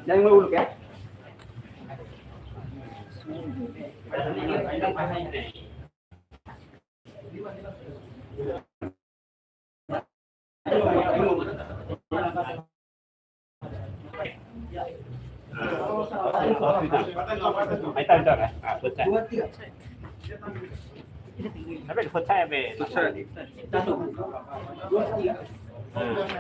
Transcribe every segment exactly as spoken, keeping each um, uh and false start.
Yang mau dulu ya. Ahí está, ahí está, ah, futsal. Tapi futsal, be. Futsal. Ah.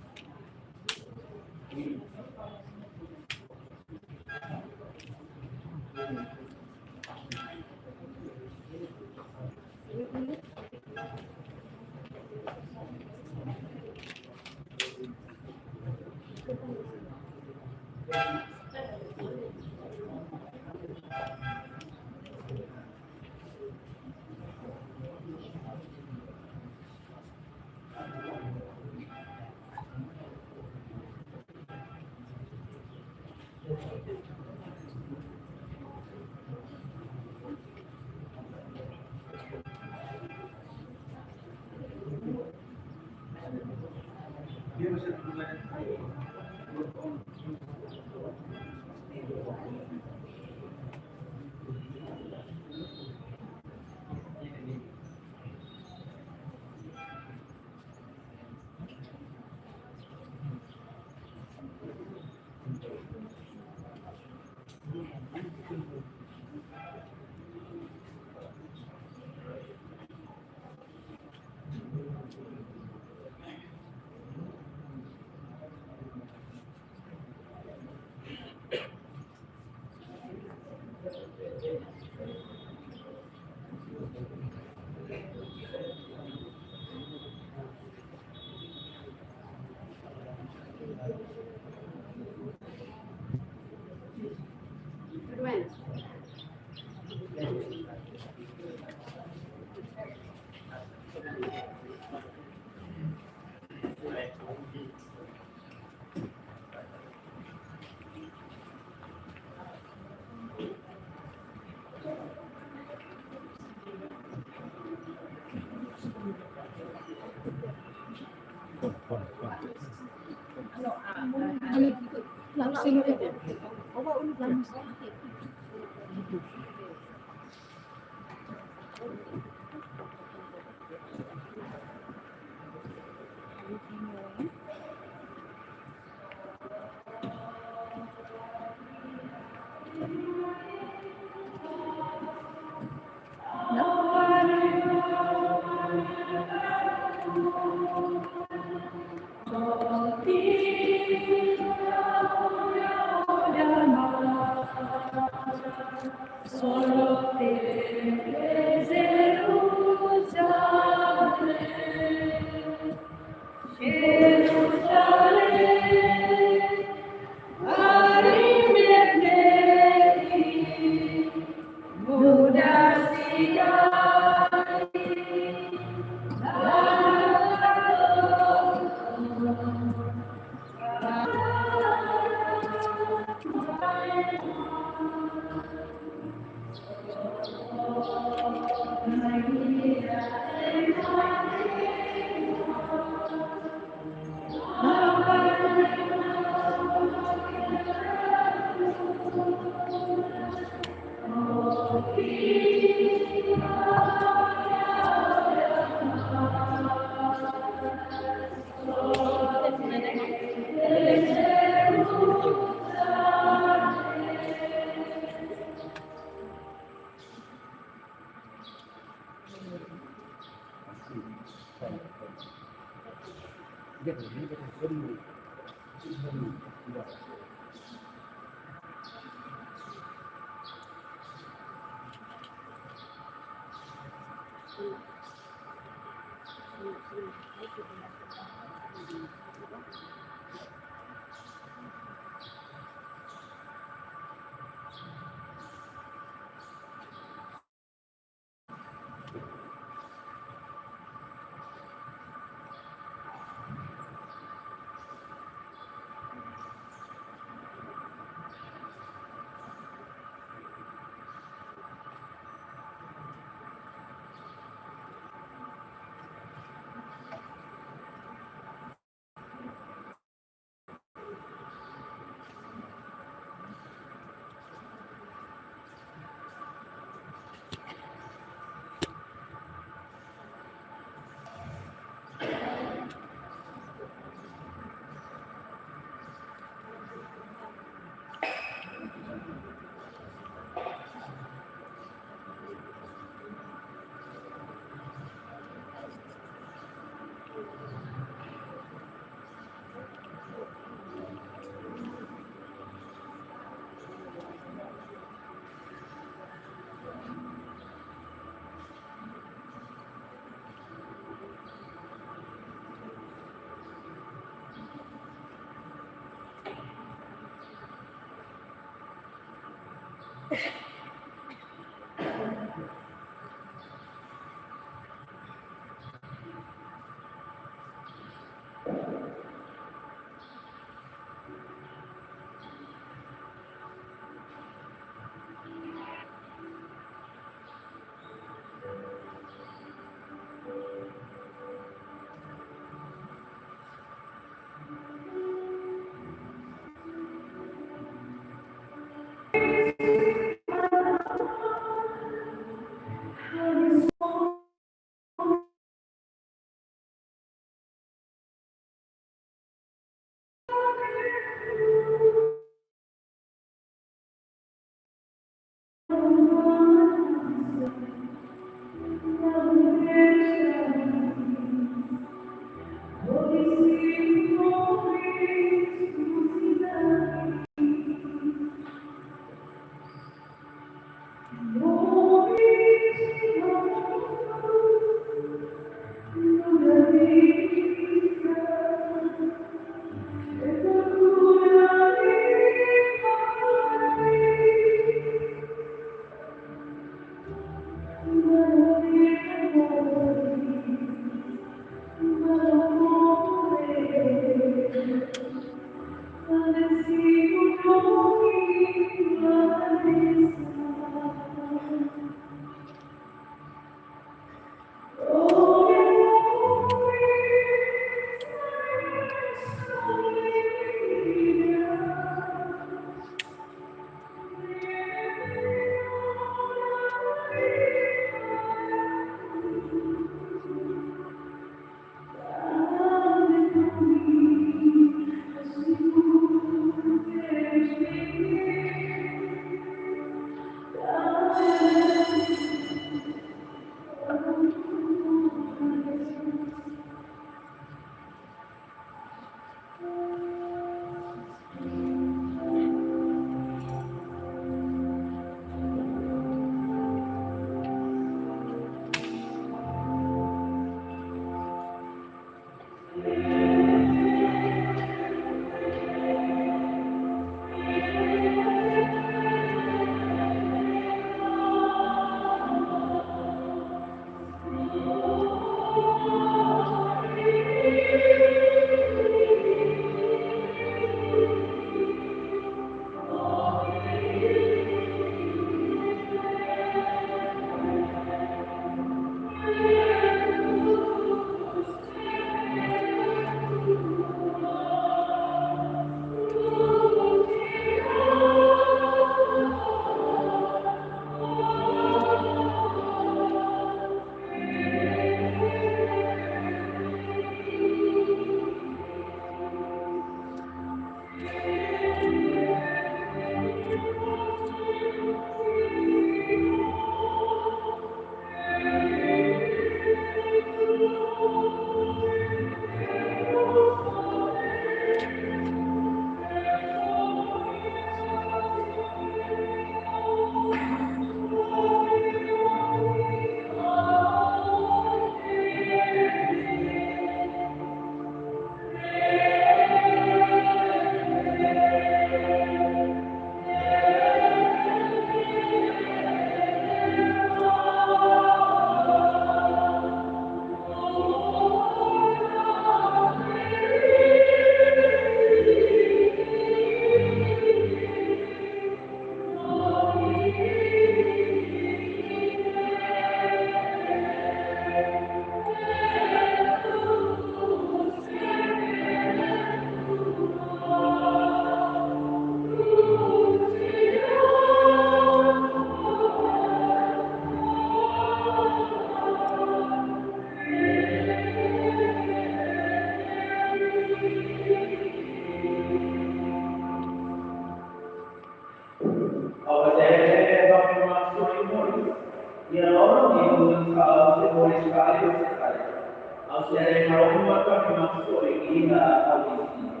Ha'u sei haree Maromak tanba Maromak sorin iha ha'u-nia vizaun.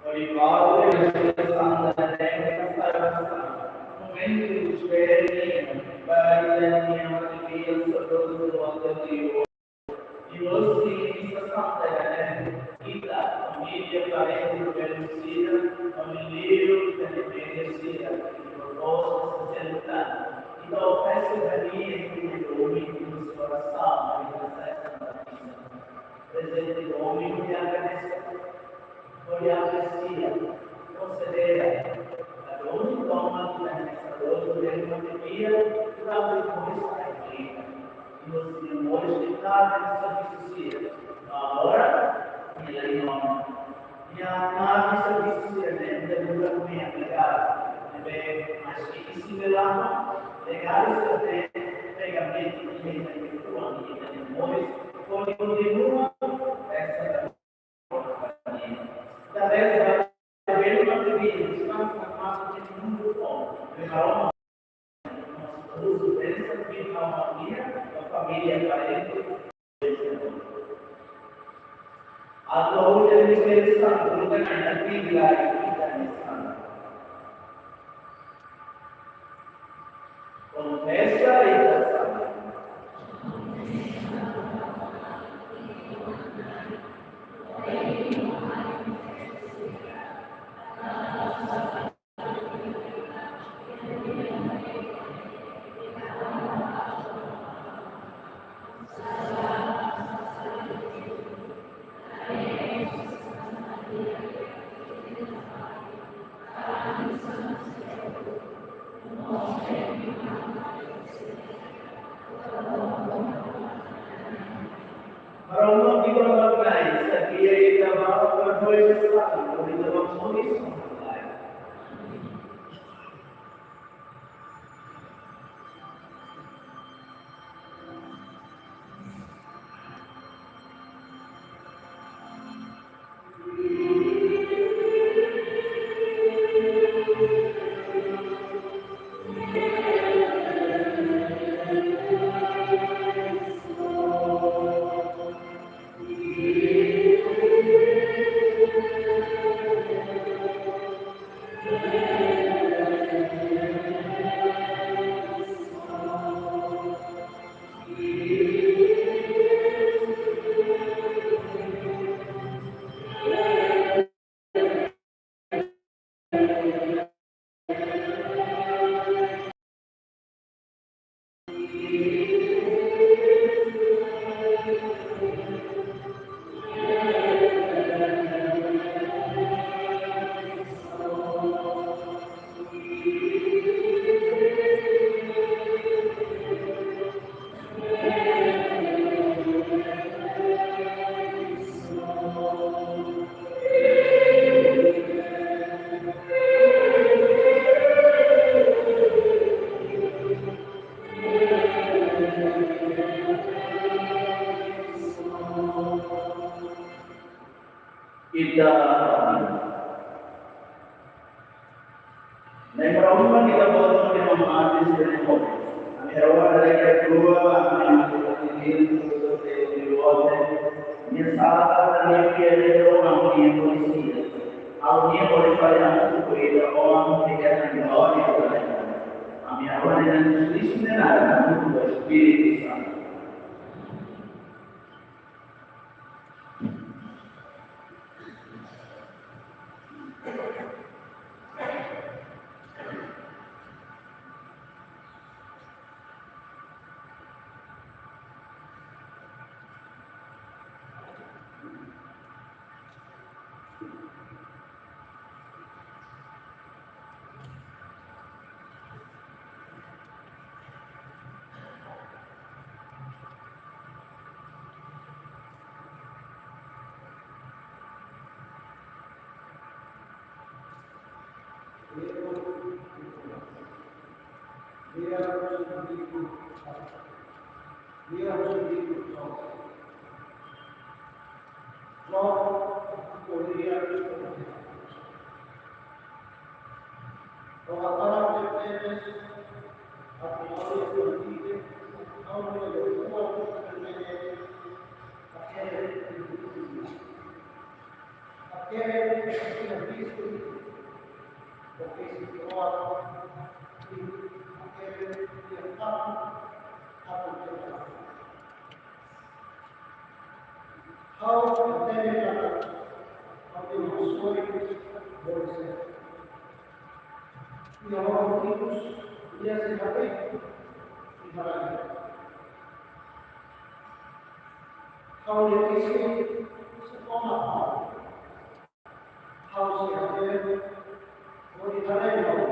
Obrigadu, Espíritu Santu, da terra, salvação. Momentu de espera, para a minha família, sobre todo o anterior. E hoje, misa santa, né? Ita, família, parente, conhecida, familiar, que tem família, sira, que propôs, sustenta. Ita oferese ba Nia, que tem domingo, no seu coração, na Santa Misa. Prezente domingu, nia agradese, nia apresia, konsidera, ladún tomak iha Salvadór, durante pandemia, durante Covid, durante a igreja. E nos irmãos que estão em serviço, agora, e aí, irmão, nia servisu sira-ne'e, nia buka kumi agregadu, ne'ebé, mas que isi belama, legais também, pegamento, que tem que ter o ambiente de memórias, onde continua essa da família. Talvez a bela pandemia, estamos na fase de mundo bom, prepara uma, uma mudança, pensa, que a família, a família, parente, Atu ha'u-nia Espíritu Santu, buka na atividade ita-nia santu. Konfesa ita santu. Para o nome de Maromak, setia ita ba, para o nome de Maromak, Ita, Nai Maromak, ita boot nia mamate sira-ne'e hotu. Ami harohan dadauk ba Nia, ami atu hatene tuir Nia-nia vontade. Nia sala, nia fiar, nia rohan, nia polísia. Ha'u-nia polísia yang aku beri ita orang tidak yang glória. Ami harohan dadauk ba Nia, Espíritu Santu. Ha'u hatene katak ha'u tenke soe bolu seluk. Nia ha'u ikus, nia sei hatene i harani. Ha'u-nia isin sei toma ha'u. Ha'u sei hatene hodi haree ha'u.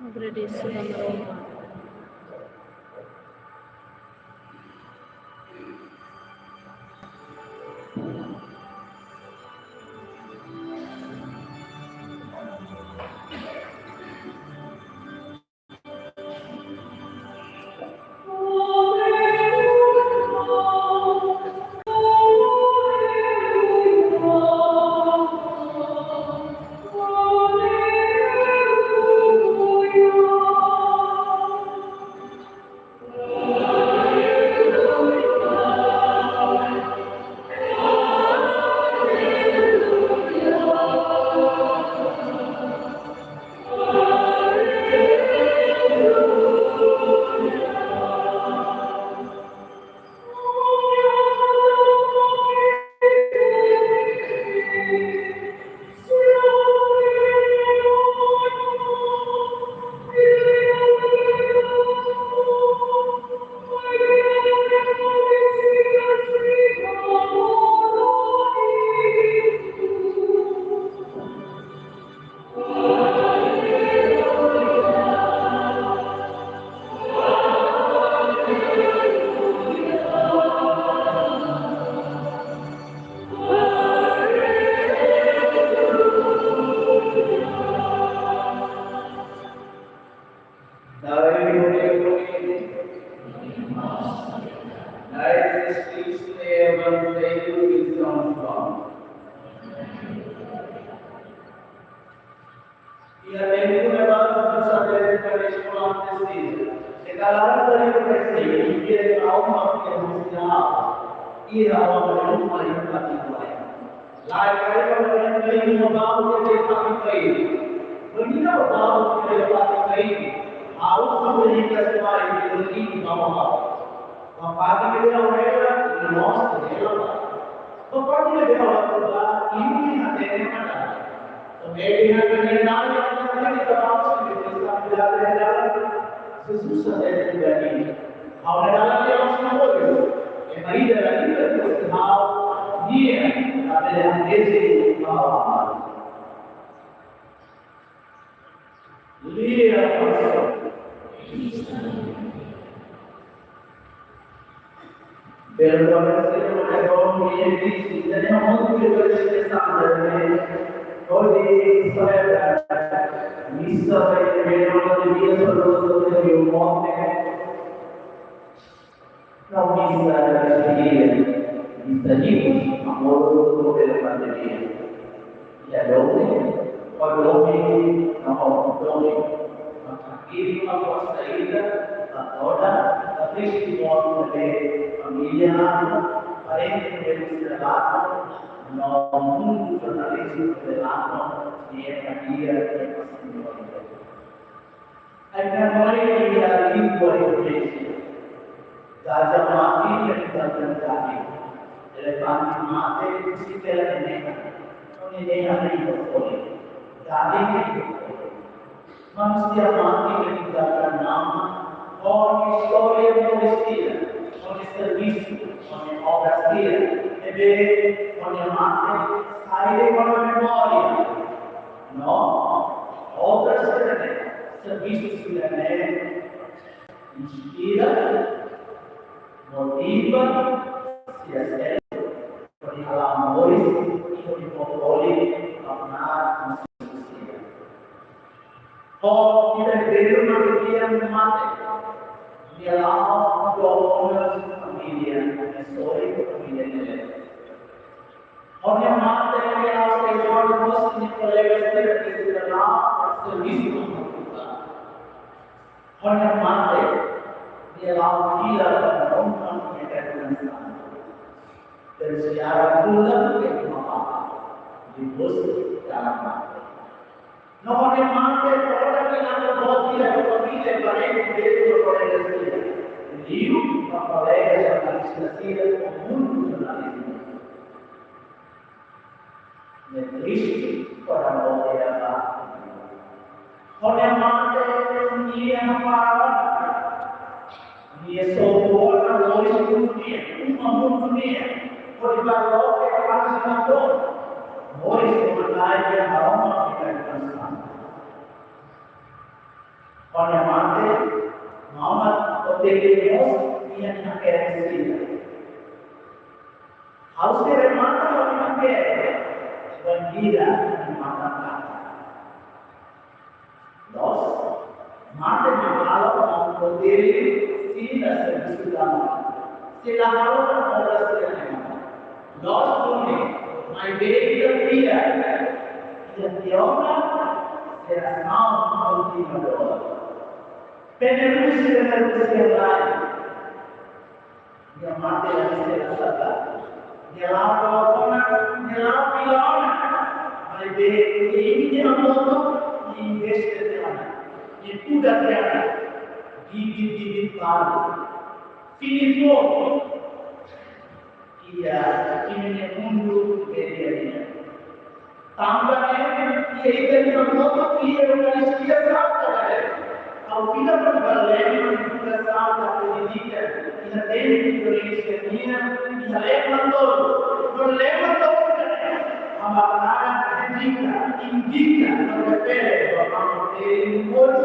Agradese ba Maromak. Dai Jesus Kristu Evangelho de São João. Iha tempu ne'ebá, Jesus hatete ba eskolante sira: Se karik ita haree kain, ha'u mak sei husi ha'u, i ha'u mak sei husi ha'u. Lae, karik ita haree kain, ita mak sei husi kain. Bainhira ita mak sei husi kain, ha'u sei husi kain, i ha'u mak sei husi ha'u. Ba fatin ne'ebé ha'u hela, i mós sei hela ba. Ba fatin ne'ebé ha'u hatudu ba, imi hatene ka lae? Tanba imi hatene ka lae, imi hatene ka lae, imi hatene ka lae. Jesus hatete ba imi: Ha'u-nia dalan ne'e la'ós moris. Ema ida la iha husi ha'u, nia labele han dezeju ba ha'u. Lia pastor. Perdona se eu não é bom, me disse, não é muito que eu esqueça, né? Onde isso é, misa vai ter melhor de mim, essa pessoa que eu morro, né? Não misa despedida, misa de amor pela pandemia. Iha domin, ho domin, no ho domin. Maka imi ho forsa ida, ba toda, ba testemuña de família, parente, de trabalho, no mundu jornalizmu reveladu, nia dia de pasindoria. Ai na mori nia língua Indonézia. Gajah mate, nia tinggalkan daging. Elefante mate, isi tela ne'e. Ne'e nia língua folin. Daging nia folin. Manusia mate, nia tinggalkan nama. Ho nia istória moris sira, ho nia servisu, ho nia obra sira. Ne'ebé, ho nia mate, sai de ho nia memória. No, obra sira-ne'e, servisu sira-ne'e, inspira, motiva sira seluk, hodi hala'o moris, hodi bolu folin ba knaar no sira. Ho ida-ne'ebé mak nia mate, nia la'o doa ona família, nia soe família ne'e. Ho nia mate, nia la'o sei halo mós nia kolega sira ke sira la'o servisu ba Portugal. Ho nia mate, nia la'o fila ba Roma, nia kadunan santu. Dari sejarah pulang ke rumah papa, di bos dalam mate. No ho nia mate, to'o nia la'o boot ida ba família, parente, ba kolega sira. Liuliu ba kolega jornalista sira, ba mundu jornalizmu. Ne'e triste para o ema. Ho nia mate, nia hapara, nia soe ona moris mundu nian, uma mundu nian. Hodi bá loke pájina boot. Moris uma lain yang mau kita cansa. Ho nia mate, Muhammad Otegi mós nia hakerek sira. Ha'u sei remata ha'u-nia hakerek, bandeira nia matan-matan. Loos, mate mak halo Muhammad Otegi sira servisu dala. Sira halo obra sira-ne'e. Loos duni, maibé ita fiar, ita tiha ona jerasaun kontinuadór. Penerus-penerus yang lain. Nia mate la sira sala. Nia la'o doa ona, nia la'o fila ona. Maibé, nia imi nia moto, nia investe tiha ona. Nia kuda tiha ona. Gigit-gigit balu. Fini foun. Iha imi-nia mundu média nian. Tanba ne'e, iha ita-nia moto, iha Eukaristia Santa, eh. Ha'u fila fali ba lema, fila santa, pendidikan, iha tempu Indonézia nian, iha lema tolu. No lema tolu ne'e, ha'u hakarak indika, indika, no refere ba Muhammad Otegi moris,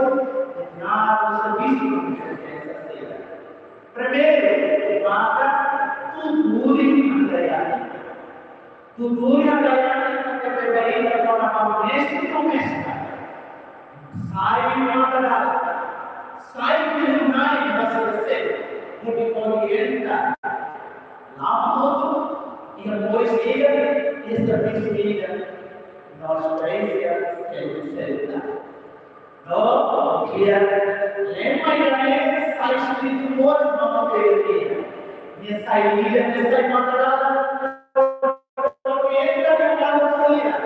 no servisu ba diferensa sira. Primeiru, maka tuturi handayani. Tuturi handayani, ita prepara ita kona-ba mestre no mestra. Sai matan-dalan, sai pioneiru ba sira seluk, hodi orienta. La'o hotu, iha moris ida, iha servisu ida, no esperiénsia seluk-seluk. No, iha lema ida-ne'e sai espíritu moris Muhammad Otegi. Nia sai líder, nia sai matan-dalan. Nia ita nia dalan sira.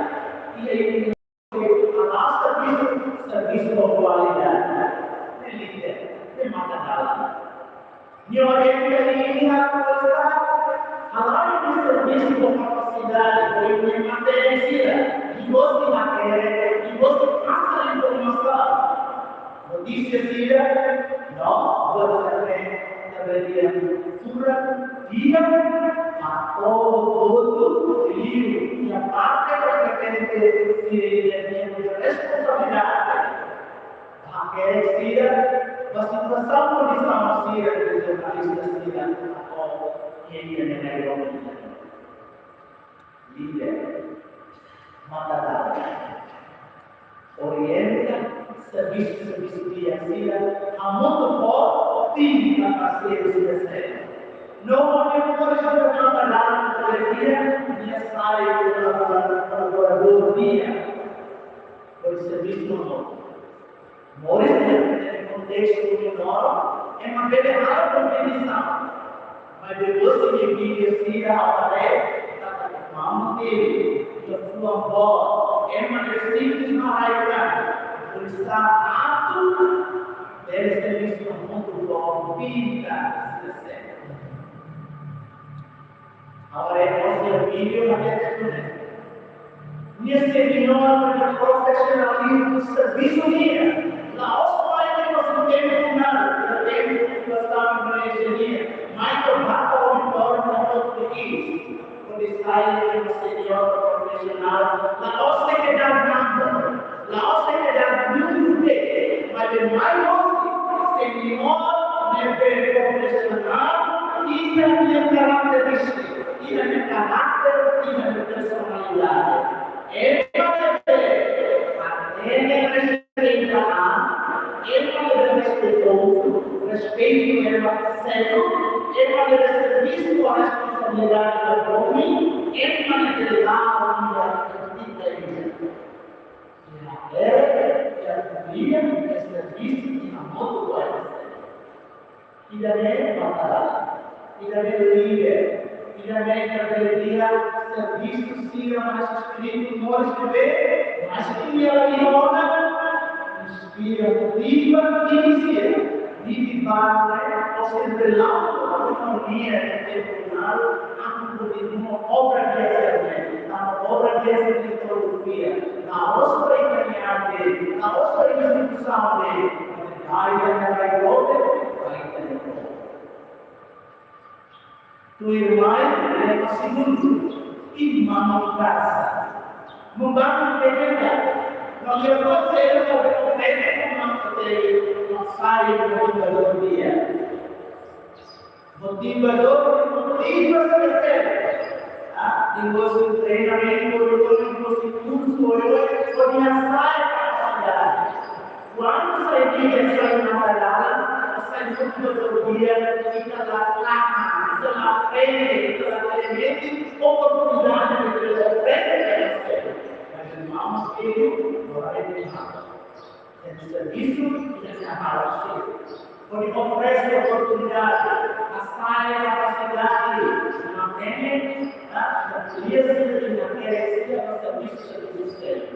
Iha nia servisu, servisu ho kualidade. Nia líder, nia matan-dalan. Nia orienta ita kualidade, além de servisu ho kapasidade, ho nia matéria sira, nia gosta de matéria, nia gosta de pasa informasaun. Notísia sira, no, buat sira-ne'e, ita-nia furak, di'ak, atau betul, liu, iha parte kompetente, sira-nia responsabilidade. Hakerek sira, ba situasaun kondisaun sira, jornalista sira, atau ema ne'ebé iha. Líder, matan-dalan. Orienta, servisu, servisu di'ak sira, hamutuk ho, tim, parseiru sira seluk. No, nia moris matan-dalan, nia sai kolaboradór, kolaboradór di'ak. Hodi servisu no moris iha kontestu menor, ema bele halo kompetisaun. Maibé depois de vídeo sira haree, katak maun Ita fua boot, ema ne'ebé simples no haikan, oinsá atu bele servisu hamutuk ho pinta sira seluk. Agora, ita-nia vídeo na internet. Nia senior no profesionalizmu servisu nian. La'ós mak ita-nia tempu na, tempu ke basta Indonézia nian. Mas ita bá ba auditóriu no portugés. Kuandu sai ema senior profesionál, la'ós sekedar nada, la'ós sekedar númeru de'it, maibé mai hosi senior ne'ebé profesionál, iha nia karakterístika, iha nia karakter, iha nia personalidade. Ema ne'ebé hatene respeita an, ema ne'ebé respeitozu, respeitu ema seluk, ema ne'ebé servisu ho responsabilidade ba domin, ema ne'ebé la'o iha ita-nia vida. Iha haree, iha ko'alia, iha servisu, iha motu ba ema seluk. Ida-ne'e batalha. Ida-ne'e líder. Ida-ne'e ita bele dehan servisu sira mós espíritu moris ne'ebé, mas ita la iha ona inspira, motiva, inisia. Di base, ou seja, relata a autonomia de tribunal, a autonomia obra de hacer, a obra de hacer de teologia, na ostra e na arte, na ostra e na instituição, na arte, na arte. Tuirmai, leva segundu, imam kasa. Membangun tenda. Não leva você, não leva você, não sai, não leva dia. Motivadór, motiva sira seluk. Ah, depois do treinamento, depois do curso, depois pode sai kapasidade. Kuandu sai dia, sai na dalan, sai motivadór dia, ita la tama, ita la aprende, ita la aprende, oportunidade de aprende. Mas irmãos, ele não vai errar. Servisu ita-nia halo sira. Hodi oferese oportunidade, hasa'e kapasidade, mantene, ah, ko'alia sira, ita bele dehan motivadór dia.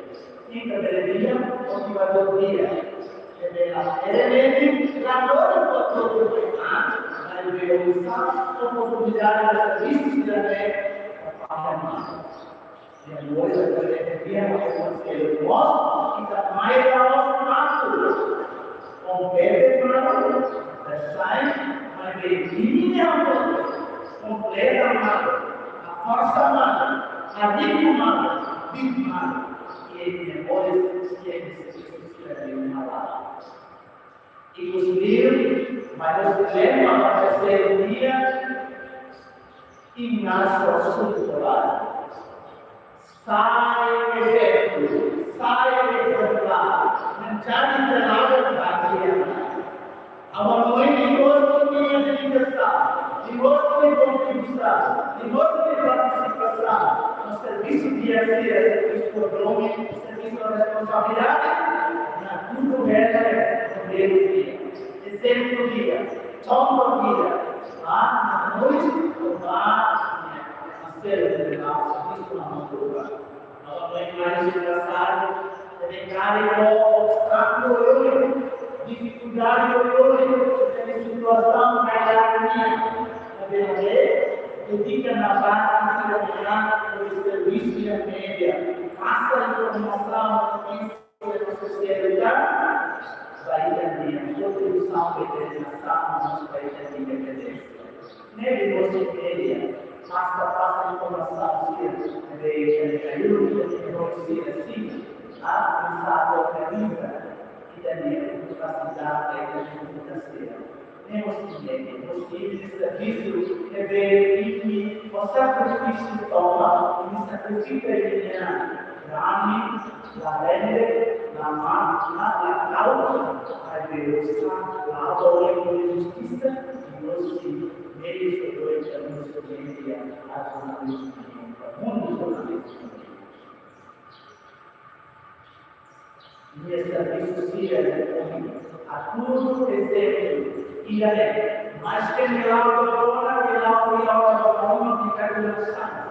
Ita bele dehan motivadór dia. Ita bele dehan, ita bele dehan, ita bele dehan, ita bele dehan, oportunidade de servisu sira-ne'e, para Depois, ita bele dehan ba konsellu mós, ita mai la'ós atu kompete malu, desain, maibé imi-nia amor, kompleta malu, haforsa malu, hariku malu, biit malu, i imi-nia moris, i imi-nia servisu sira-ne'e malu. Ikus liu, mai husi lema ba terseiru dia, Inácio Assunto Colar. Sai ezemplu, sai ezemplár, menjadi teladan bagi yang lain. Ha'u hanoin imi-nia dedikasaun, imi-nia kontribuisaun, imi-nia partisipasaun no servisu di'ak sira, servisu ho domin, servisu ho responsabilidade, hatudu bele modelu di'ak, ezemplu di'ak, contoh di'ak, ba ita-nia moris, ba ita-nia moris, servisu ba ita-nia moris. Ha'u hanoin mai husi pasadu, ita karik ho obstákulu oioin, difikuldade oioin, ita-nia situasaun mai la nian. Maibé, dedika nafatin sira-nia an, servisu iha média, pasa informasaun, ba ita-nia kontribuisaun ba ita-nia nasaun, ba ita-nia independénsia. Ne'ebé mós média, pasa, pasa informasaun sira, ne'ebé ita-nia kayuru, ita-nia produsaun sira, ah, bisa organiza ita-nia kapasidade, ita-nia komunikasaun. Ne'e mós média, mós servisu, ne'ebé imi ho sakrifísiu toma, imi sakrifika imi-nia an, la rende, la ma-, la, la kau, ai Deus, la, la, la, justisa, Deus, meius, dois, Deus, média, a jornalismo, mundu jornalismo. Nia servisu sira, atu ezemplu, ida-ne'e, maske nia la'o ba ona, nia la'o, nia la'o ba ona, nia ka duna santu.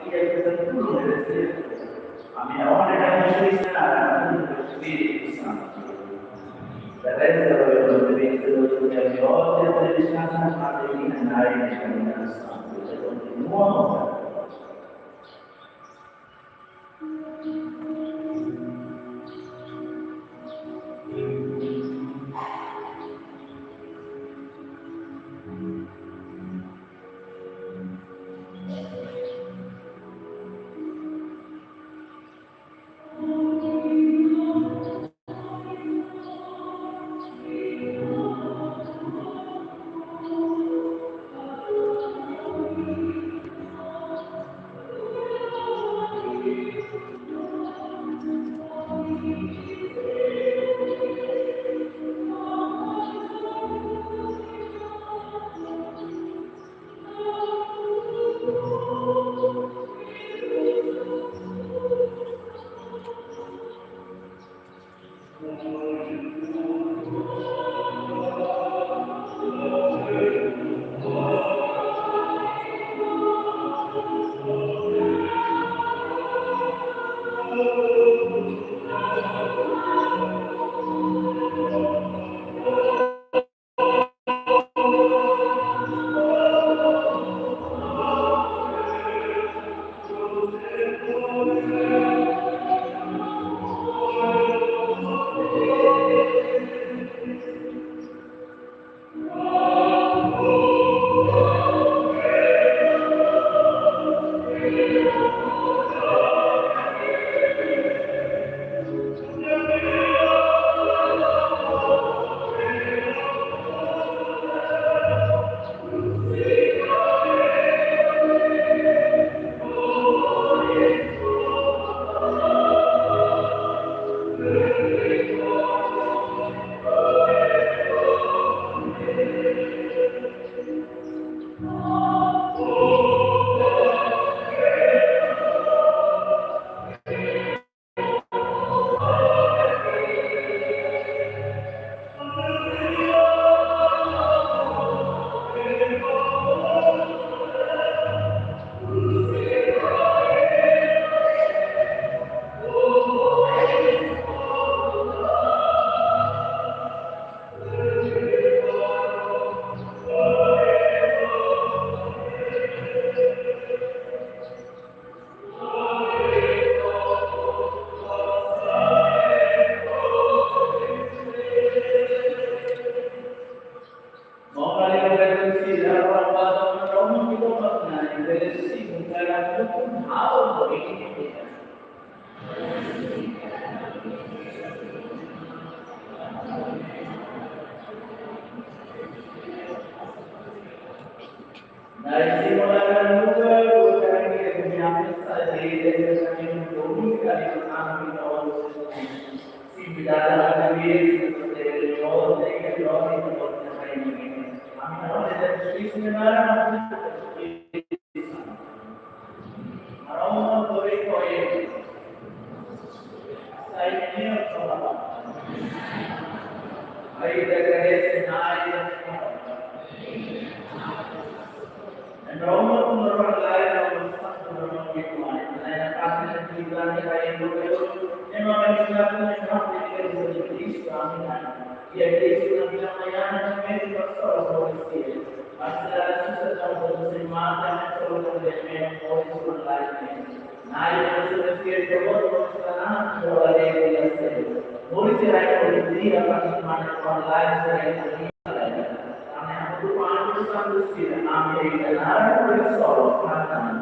que é que está tudo merecido. A minha hora é que eu estou ensinada, Espírito Santo. Reza pelo Espírito Santo, que é ótimo, que está na minha iluminação. Continua. Nai Simon akan muda, bukan dia punya saja, dia punya domin dari kami kawan. Simon datang dari Yesus, dari Yesus, dari Yesus, dari Yesus. Amin. Amin. Maromak beri kau ini. Saya ini apa? Ai da kadesi na ai da. Maromak pun orang lain, orang satu orang itu lain. Lain apa yang kita lihat itu. Memang kita punya Tuhan yang bisa Kristo. Amin. Ya Kristo yang bilang, "Ayah, yang ini pasal manusia." Mas dalam susah dan bermusim mata, selalu terjadi memang orang lain. Nai, yang sudah sekian jawab, sana, dua hari yang biasa. Muri sirai, muri dia, akan mana orang lain, sirai, muri dia. Karena yang berdoa itu sampai sini, amin. Dan hari ini, selalu, amin.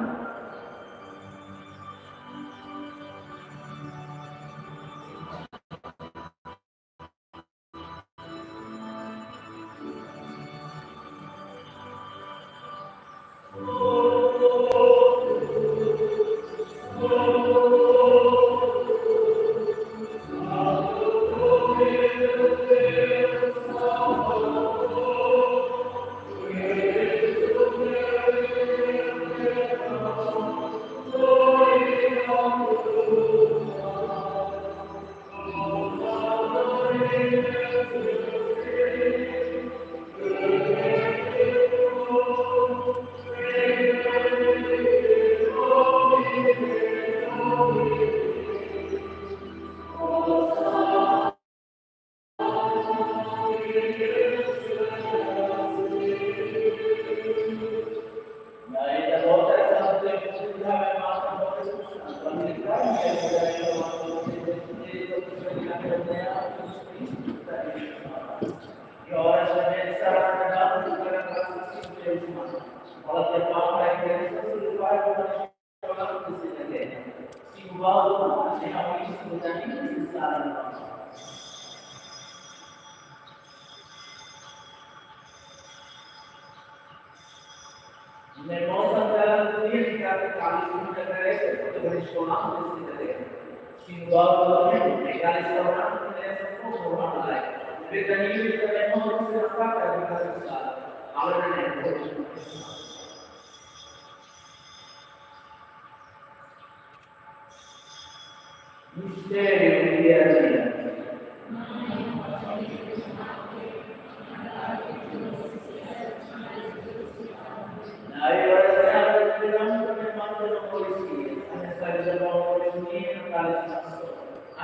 Mistériu dia a dia.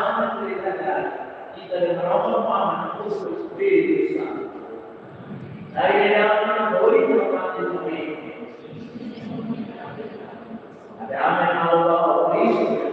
Aman Espirituál, ita-nia Maromak Aman, Espíritu Santu. Dari dalam dori Tuhan itu. Ada Aman Allah Kristu.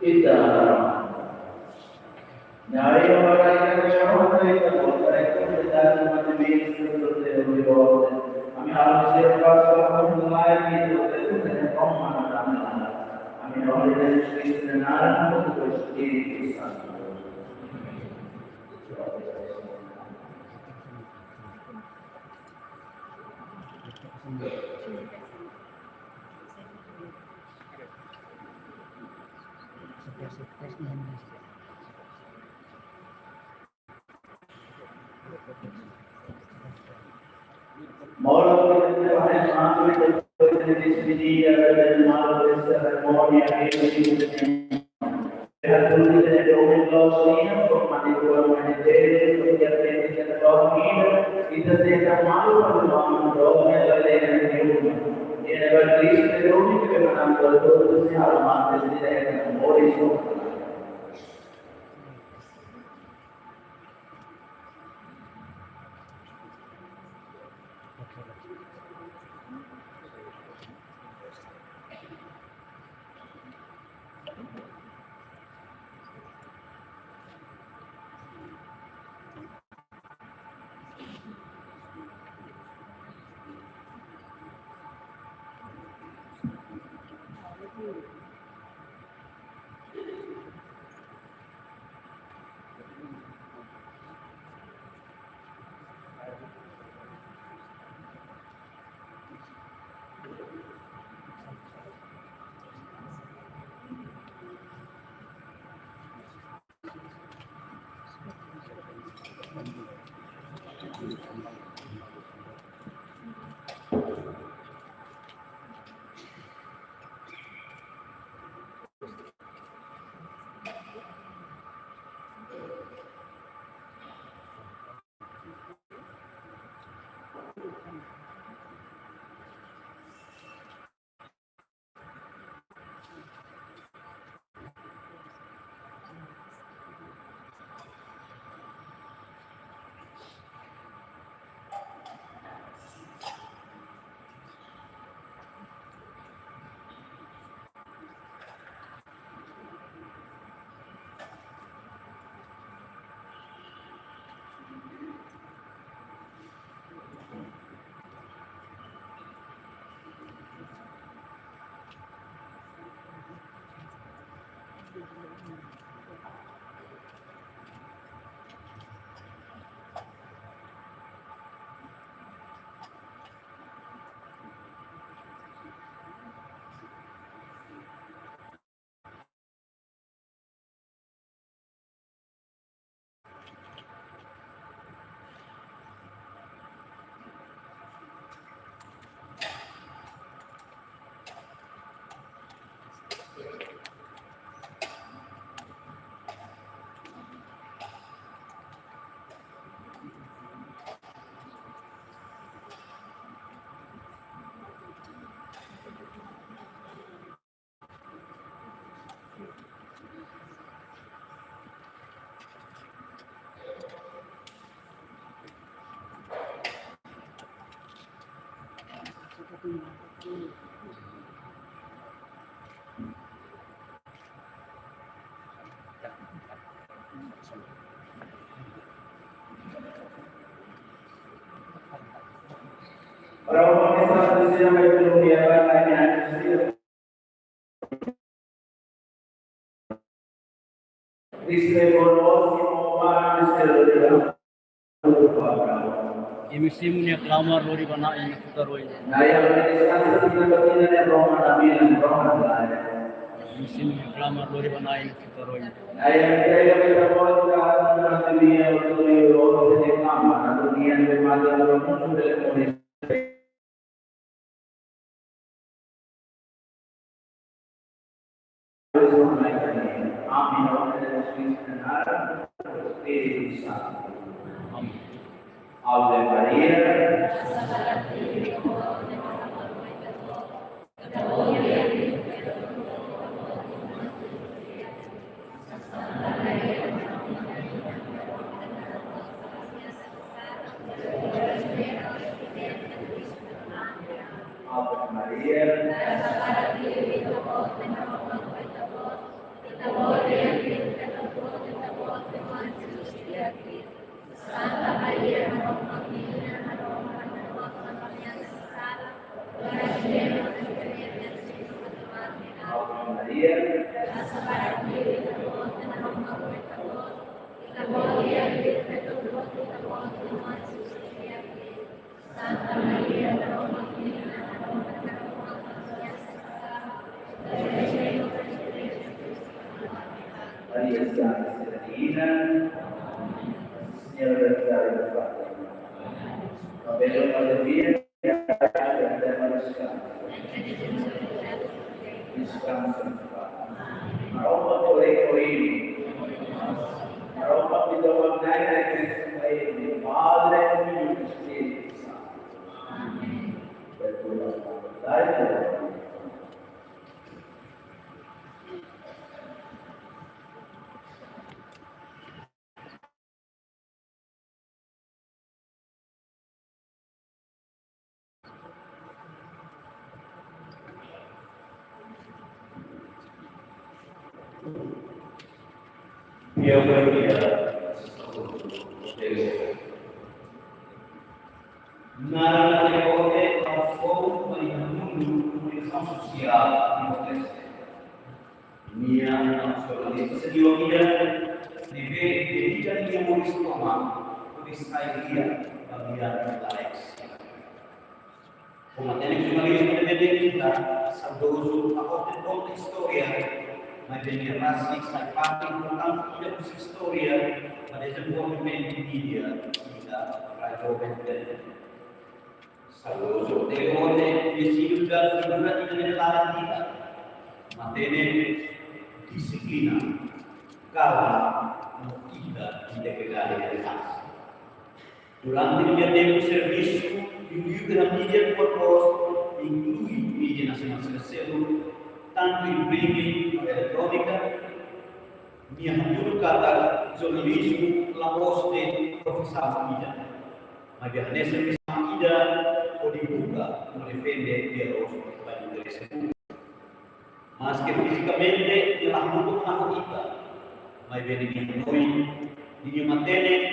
Ita. Nyari orang yang jauh dari kita, dari kita dari mati miskin dari orang. Ami harus siap pasal pun mulai itu dari orang mana. Ami harus dari Yesus Kristus dan anak untuk Espiritu Santo. Malu despedida, malu serimónia. Para uma mensagem de ser mais colonial, a minha Kriste konosiko para mistério de amor. Imi simu nia klamar lori ba Na'i nia futar oin. Na'i, ami deskansa tinan ba tinan iha Roma, ami iha Roma, Na'i. Imi simu nia klamar lori ba Na'i nia futar oin. Na'i, ami entrega ita-boot, ami entrega ita-boot, ami entrega ita-boot, ami entrega ita-boot. Amin. Ave Maria. Ave Maria. Ave Maria. Maria Santísima Divina, Señora de Fátima. Papel Padre Pio. Deskansa. Maromak ore ore. Maromak ita-boot Na'i, Padre, Filho e Espírito Santo. Amin. Naran La'ós Ote, transforma iha mundu komunikasaun sosiál di Timor-Leste. Nia jornalista senior ida, ne'ebé dedika nia moris tomak hodi sai di'ak ba lia-laek. Komu matenek jornalizmu ne'ebé ita, saudozu La'ós Ote konta istória, maibé nia rasik sai parte importante ida husi istória ba dezenvolvimentu mídia iha rai joven. Saudozu La'ós Ote, nia simu figura ida ne'ebé laran ida, matenek, dixiplina, kalma, no ita integridade de pás. Durante nia tempu servisu, liuliu iha mídia rua-nulu, inklui mídia nasionál sira seluk, tantu imprime no eletrónika, nia hatudu katak jornalizmu la'ós de'it profisaun ida, maibé hanesan misaun ida hodi buka no defende direitu no interese públiku. Maske fizikamente nia la hamutuk ona ho ita, maibé ninia hanoin, ninia matenek,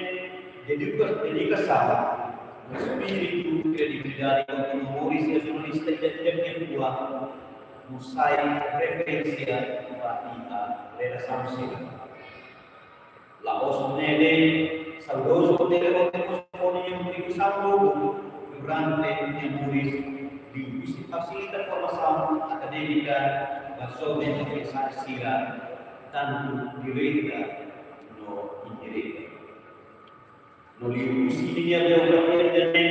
dedika-, dedikasaun, no espíritu kredibilidade kontinua moris iha jornalista ida ida nia fuan, no sai referénsia ba ita redasaun sira. La'ós ne'e de'it, saudozu La'ós Ote mós fó nia kontribuisaun boot durante nia moris, liuhusi fasilita formasaun akadémika ba joven hanesan sira, tantu direta no indireta. No liuhusi ninia biografia ida-ne'e,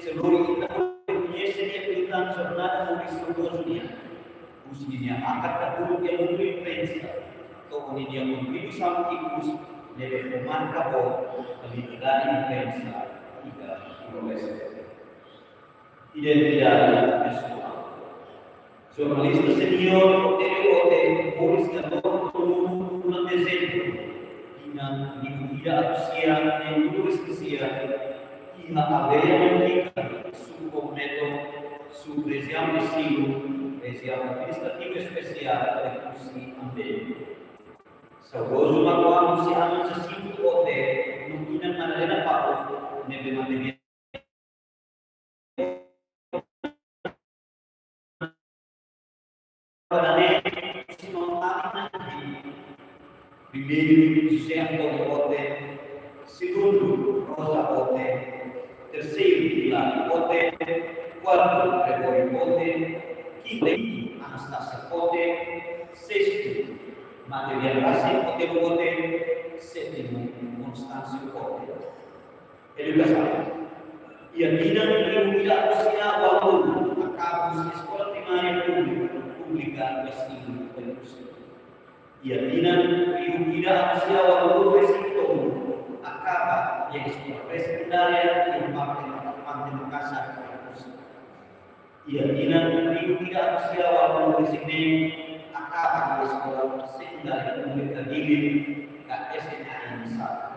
sei lori ita koñese nia liután jornada moris saudozu nian. Husi ninia hakat hamutuk iha mundu imprensa, to'o ninia kontribuisaun ikus ne'ebé fó marka boot ba liberdade imprensa iha Timor-Leste. Identidade pesoál. Jornalista senior La'ós Ote moris iha Lorong Tolunulu, fulan Dezembru, tinan rihun ida atus sia neenpuluh resin sia, iha aldeia Mantika, sub-komuna Meton, sub-rejiaun Destilu, Rejiaun Administrativa Espesiál Oekusi Ambeno. Saudozu matuan husi aman Jacinto Ote no inan Madalena Paulo, ne'ebé mate Primeiru, José António Ote, segundu, Rosa Ote, Terseiru, Hilary Pote. Kuartu, Gregorio Pote. Kintu, Anastasia Pote. Sestu, Materia Rasi Pote Pote. Sétimu, Constâncio Pote. Edukasaun. Iha tinan rihun ida atus sia ualunulu akaba husi eskola primária públika, públika Vazio Belus. Iha tinan rihun ida atus sia ualunulu resin tolu akaba iha eskola pré-sekundária iha parte, parte Makassar, Makassar. Iha tinan rihun ida atus sia ualunulu resin neen akaba iha eskola sekundária públika Dili, ka S M A N Sabah.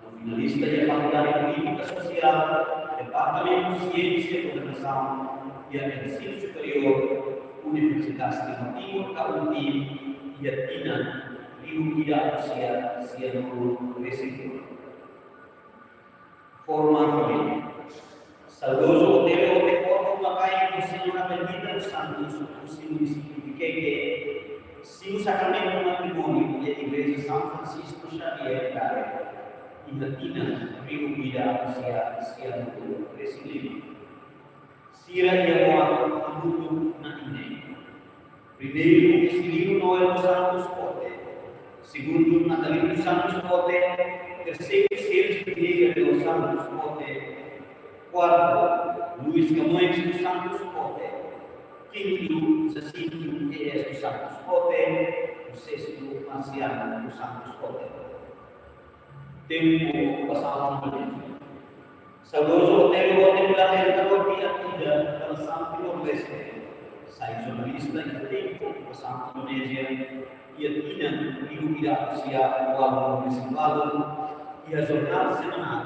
No finalista iha Fakuldade Polítika Sosiál, Departamentu Siénsia Komunikasaun iha Ensinu Superiór, Universidade Timor Timur, ka UNTIM, iha tinan rihun ida atus sia sianulu resin tolu. Forma família. Saudozu Otélio Ote Portu Makai ho Señora Bendita dos Santos, husi munisípiu Viqueque, simu sakramentu matrimóniu iha Igreja São Francisco Xavier Dare, iha tinan rihun ida atus sia sianulu resin lima. Sira iha oan hamutuk na'in-neen. Primeiru, Juscelino Noel dos Santos Pote. Segundu, Natalino dos Santos Pote. Terseiru, Sérgio Vieira dos Santos Pote. Kuartu, Luis Camões dos Santos Pote. Kintu, Jacinto E S dos Santos Pote. Sestu, Marciano dos Santos Pote. Tempu okupasaun Indonézia. Saudozu Otélio Ote Pilar, edukadór, iha tinan okupasaun Timor-Leste, sai jornalista iha tempu okupasaun Indonézia, iha tinan rihun ida atus sia ualunulu resin ualu, iha jornál semanál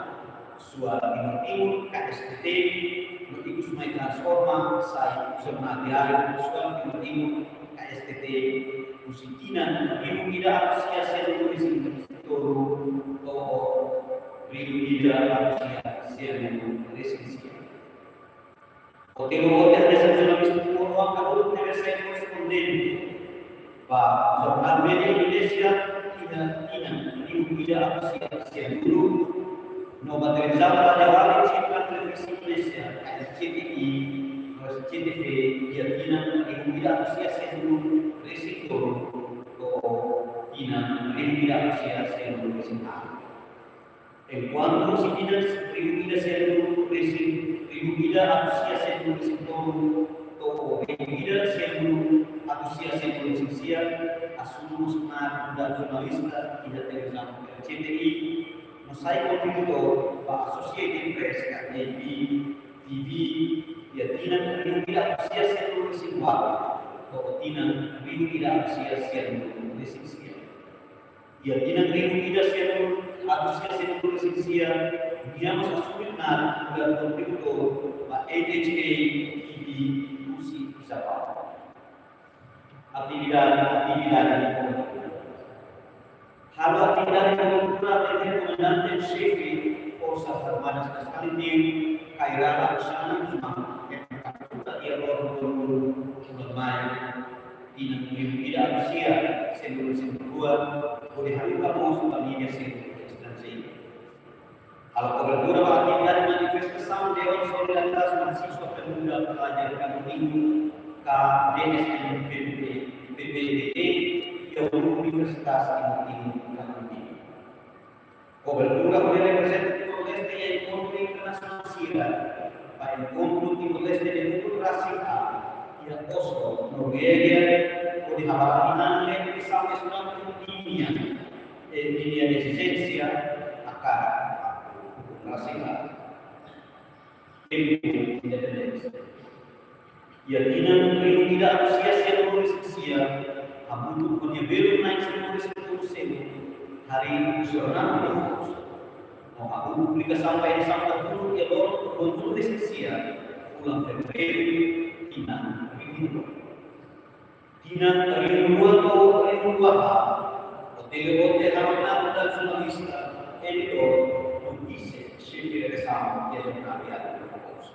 Suara Timor Timur, K S T T, no ikus mai transforma sai jornál diáriu Suara Timor Timur, K S T T, husi tinan rihun ida atus sia sianulu resin tolu to'o rihun ida atus sia sianulu resin sia. Otélio Ote hanesan jornalista Timor-Leste, atu atu sai korrespondente ba jornál média Indonézia iha tinan rihun ida atus sia sianulu, no ba televizaun Rádiu Vale, Citra Televisi Indonézia, K R C T I, no S C T V, iha tinan rihun ida atus sia sianulu resin tolu to'o tinan rihun ida atus sia sianulu resin haat. Enkuantu husi tinan rihun ida sianulu resin, rihun ida atus sia sianulu resin tolu to'o rihun ida sianulu atus sia sianulu resin sia, asume mós knaar nu'udar jornalista iha televizaun R C T I, no sai kontributór ba Associated Press ka A P T V, iha tinan rihun ida atus sia sianulu resin ualu to'o tinan rihun ida atus sia sianulu resin sia. Iha tinan rihun ida sianulu atus sia sianulu resin sia, nia mós asume knaar nu'udar kontributór ba N H K T V husi Izabal. Atividade, atividade kobertura. Halo atividade kobertura atende Komandante Xefe Forsas Armadas Kasali Neu, Kay Rala Xanana Gusmão, iha loron dua puluh bulan Maiu, tinan rihun ida atus sia sianulu resin rua, hodi haruka mós ba mídia sira estranjeiru. Halo kobertura ba atividade manifestasaun Dewan Solidaritas Mahasiswa Pemuda Pelajar Kanoringu ka D S M P P T, P P T T, iha Universidade Timor Timur, Kanoringu. Kobertura hodi reprezenta Timor-Leste iha enkontru internasionál sira, ba enkontru Timor-Leste Demokrasia iha Oslo, Norvégia, hodi halo hanoin estudante nian eh, ninia ezijénsia hakarak demokrasia, tempu independénsia. Iha tinan rihun ida atus sia sianulu resin sia, hamutuk ho nia belun na'in sanulu resin tolu seluk, harii jornál Timor Post, no hahú publikasaun ba edisaun dahuluk iha loron dua puluh resin sia, fulan Fevereiru, tinan rihun rua. Tinan rihun rua to'o rihun rua haat, Otélio Ote halo knaar nu'udar jornalista, editór, no vise xefe redasaun iha jornál diáriu Timor Post.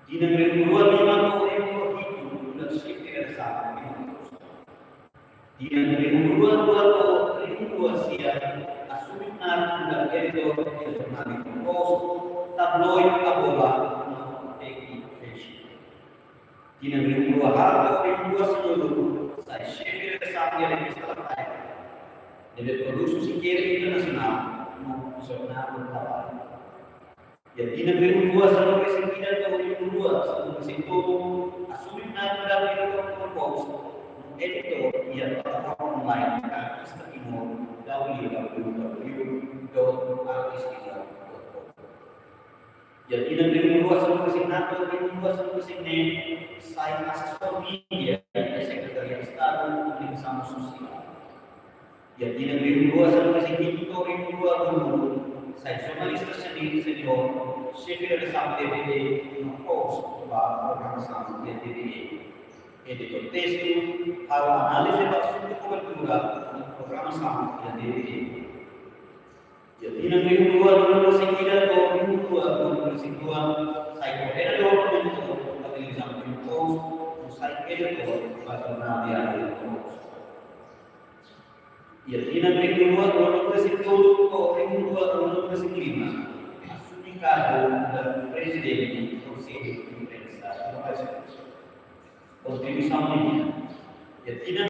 Tinan rihun rua lima to'o rihun rua hitu, nu'udar xefe redasaun Timor Post. Tinan rihun rua rua to'o rihun rua sia, asume knaar nu'udar editór iha jornál Timor Post, tabloid Abola no Teki Fashion. Tinan rihun rua haat to'o rihun rua sanulu, sai xefe redasaun iha revista Lataek, ne'ebé produz husi kedas internasionál no jornál traballu. Iha tinan rihun rua sanulu-resin-ida to'o rihun rua sanulu-resin-tolu, asume knaar nu'udar editór Timor Post no editór iha plataforma online Artista Timor, W W W dot artistimor dot com. Iha tinan rihun rua sanulu-resin-haat to'o rihun rua sanulu-resin-neen, sai asesór mídia iha Sekretariadu Estadu Komunikasaun Sosiál. Iha tinan rihun rua sanulu-resin-hitu to'o rihun rua ruanulu, sai jornalista seni-, seniór, xefe redasaun T V E no host ba programasaun iha T V E. Editór testu, halo análize ba asuntu kobertura no programasaun iha T V E. Iha tinan rihun rua sanulu-resin-ida to'o rihun rua sanulu-resin-rua, sai koordenadór kobertura ba televizaun Timor Post no sai editór ba jornál diáriu Timor Post. Iha tinan rihun rua sanulu-resin-tolu to'o rihun rua sanulu-resin-lima, asume kargu nu'udar Prezidente Konsellu Imprensa Timor-Leste. Kontribuisaun mídia. Iha tinan